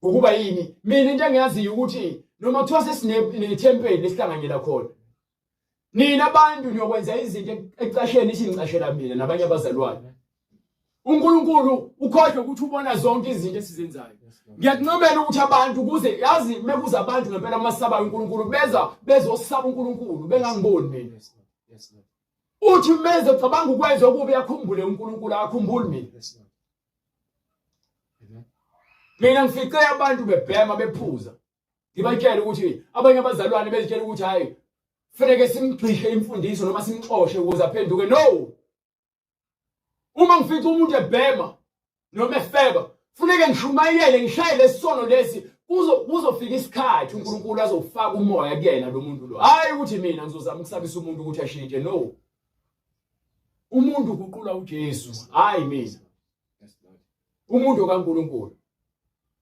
Ukuba yini? Mina into engiyaziyo ukuthi noma kuthiwa sesinethempeli lesihlanganyela khona. Nina abantu niyokwenza izinto ecasheni isingicashela mina nabanye abazalwane. uNkulunkulu ukhohlwe ukuthi ubona zonke izinto esizenzayo. Ngiyakuncomela ukuthi abantu ukuze yazi mekuza abantu ngempela masabayo uNkulunkulu beza bezosaba uNkulunkulu bengangiboni mina. Uthi meze ucabanga ukwenza okubi akhumbule uNkulunkulu akhumbuli mina. Mina ngifice abantu bebhema bephuza. Ngibatshela ukuthi abanye abazalwane bezitshela ukuthi hayi kufanele simgxishe imfundiso noma simxoshe ukuze aphenduke. No. Uma ngifica umuntu ebhema noma efeba funeke ngishumayele ngishaye lesono lesi kuzo kuzofika isikhathi uNkulunkulu azofaka umoya kuyena lo muntu lo. Hayi ukuthi mina ngizozama ukusabisa umuntu ukuthi ashintshe no. Umuntu uguqula uJesu, hayi mina. Umuntu kaNkulunkulu.